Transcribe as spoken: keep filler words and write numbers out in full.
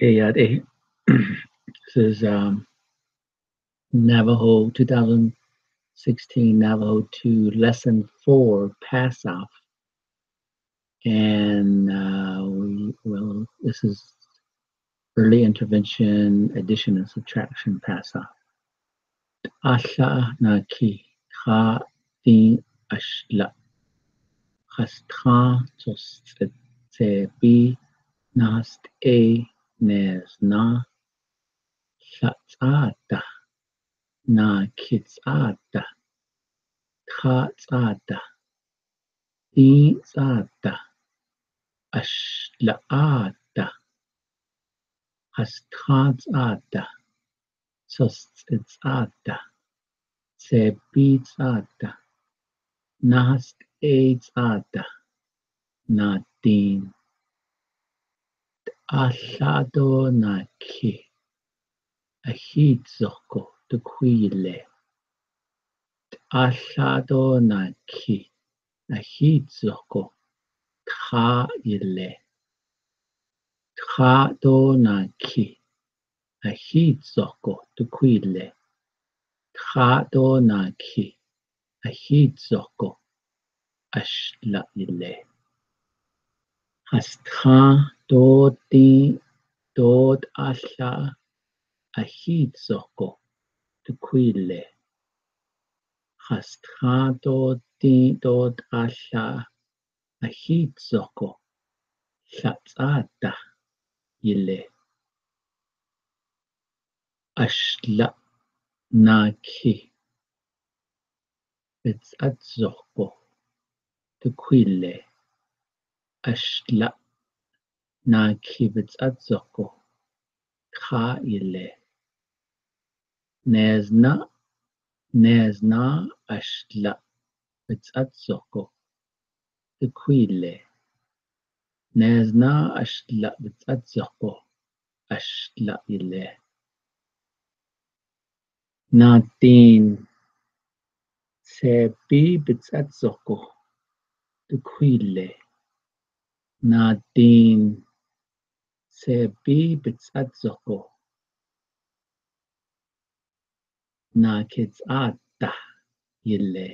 Hey, uh, hey. This is, um, Navajo, two thousand sixteen Navajo two, Lesson four, Pass Off. And, uh, we will, this is Early Intervention, Addition and Subtraction, Pass Off. Tala na ki, kha, ti, ashla. Khas tha, tos, tse, tse, pi, nas, e, nes, na, hla, tsa, ta, na ki, tsa, ta, tha, tsa, ta, ti, tsa, ta, ashla, a, ta, khas tha, tsa, ta, sos, tse, tsa, ta, tse, pi, tsa, ta, nas, e, tsa, ta, na tin. Tala do na ki, ahi zok ko, tu khui le. Tala do na ki, ahi zok ko, tha i le. Tha do na ki, ahi zok ko, tu khui le. Tha do na ki, ahi zok ko, ashla i le. Khas tha, do, ti, do, tala, ahi zok ko, tu khui le. Khas tha, do, ti, do, tala, ahi zok ko, hla, tsa, ta, i le. Ashla na ki, betsat zok ko, tu khui le. Ashla na ki, betsat zok ko, tha i le. Nes na, nes na, ashla, betsat zok ko, tu khui le. Nes na, ashla, betsat zok ko, ashla i le. Na tin, tse, pi, betsat zok ko, tu khui le. Na tin, tse, pi, betsat zok ko, na ki, tsa, ta, i le.